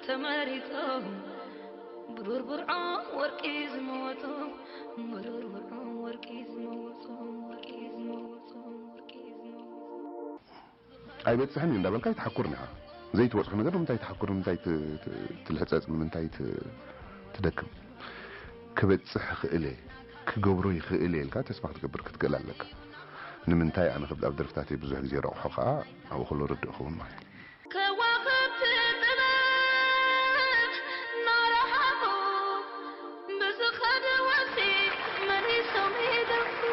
ተመሪጾም ብሩር ብርዖም ወርቂ ዝመወጾም፣ ብሩር ብርዖም ወርቂ ዝመወጾም፣ ወርቂ ዝመወጾም፣ ወርቂ ዝመወጾም። ኣይበጽሕን እዩ እንዳበልካ ኣይትሓኩርን ኢኻ። ዘይትበጽሖ ነገር ንምንታይ ትሓኩር? ንምንታይ ት-፣ ት-፣ ትልሕጸጽ? ንምንታይ ት-፣ ትደክም? ክበጽሕ ይኽእል እየ፣ ክገብሮ ይኽእል እየ ኢልካ ተስፋ ክትገብር ክትክእል ኣለካ። ንምንታይ ኣነ ክብል ኣብ ደርፍታተይ ብዙሕ ግዜ ረቑሖ ከኣ ኣብኡ ከሎ ርድእ እኸውን ማለት እዩ። ከዋኽብቲ ጥበብ እናረሓቑ ብዝኸድዎ ሲ መሊሶም ይደፍኡ።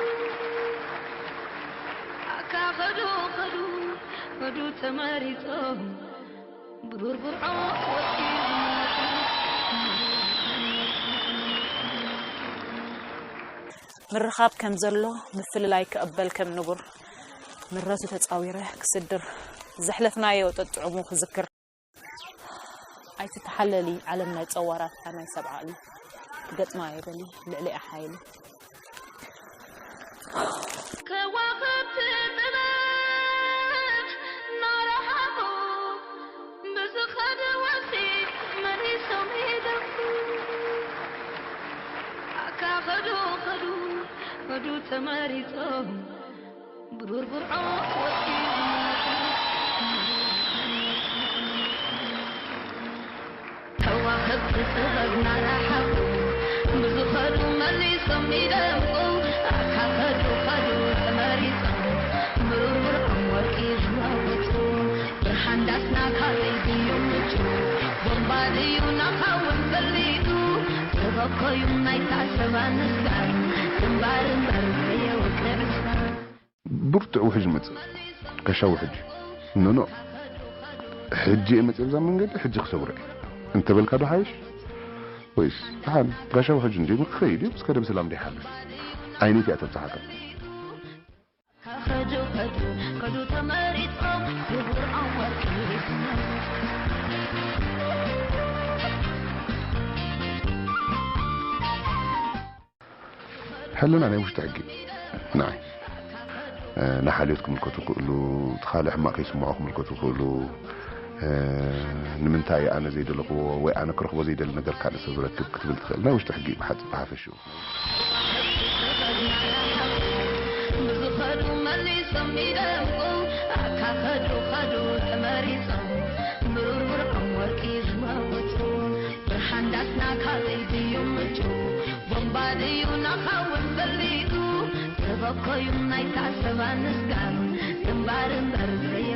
ኣካ ኸዱ ኸዱ ኸዱ ተመሪጾም ብሩር ብርዖም ወርቂ ምርኻብ ከም ዘሎ ምፍልላይ ክቕበል ከም ንቡር ምረቱ ተጻዊረ ክስድር ዘሕለፍናዮ ጠጥዑሙ ክዝክር። ኣይትተሓለሊ ዓለም ናይ ጸዋራታ ናይ ሰብዓ እዩ። ትገጥማ እየ በሊ ልዕሊኣ ሓይሊ። ከዋኽብቲ ጥበብ እናረሓቑ ብዝኸድዎ ሲ መሊሶም ይደፍኡ። ኣካ ኸዱ ኸዱ ኸዱ ተመሪጾም ብሩር ብርዖም ወርቂ ከዋኽብቲ ጥበብ እናረሓቑ ብዝኸዱ መሊሶም ይደምቁ። ኣካ ኸዱ ኸዱ ተመሪጾም ብሩር ብርዖም ወርቂ ዝመውጹ። ብርሃን ዳስና ካበይ ድዩ ምንጩ? ቦምባ ድዩ ናኻ እውን ፈሊጡ? ጥበብ ኮዩ ናይታ ሰባ ንስጋር ግንባር እምበር ዘየውቅዕ ዕስራ። ብርቱዕ ውሕጅ ይመጽእ። ከሻ ውሕጅ። ኖኖ። ሕጂ እየ መጽእ ብዛ መንገዲ፣ ሕጂ ክሰብሮ እየ። እንተበልካ ዶ ሓይሽ? ወይስ፣ ደሓን፣ ጋሻ ውሕጅ እንጀ ክኸይድ እዩ፣ ምስ ከደ ብሰላም ዶ ይሓልፍ? ዓይነት እያ ተብጽሓካ። ከኸዱ ከዱ ከዱ ተመሪጾም ብብርዖም ወርቂ ሕልና ናይ ውሽጢ ሕጊ ንዓይ፣ እ፣ ንሓልዮት ክምልከቱ ክእሉ፣ እቲ ካልእ ሕማቕ ከይስምዖ ክምልከቱ ክእሉ፣ እ፣ ንምንታይ ኣነ ዘይደለኽዎ ወይ ኣነ ክረኽቦ ዘይደሊ ነገር ካልእ ሰብ ረክብ ክትብል ትኽእል። ናይ ውሽጢ ሕጊ ብሓጽ-፣ ብሓፈሽኡ። ብዝኸዱ መሊሶም ይደምቁ፣ ኣካ ከዱ ከዱ ተመሪጾም፣ ምሩር ብርዖም ወርቂ ዝመውጹ። ብርሃን ዳስና ካበይ ድዩ ምንጩ? ቦምባ ድዩ ናኻ እውን ፈሊጡ? ጥበብ ኮዩ ናይታ ሰባ ንስጋር ግንባር እምበር ዘየ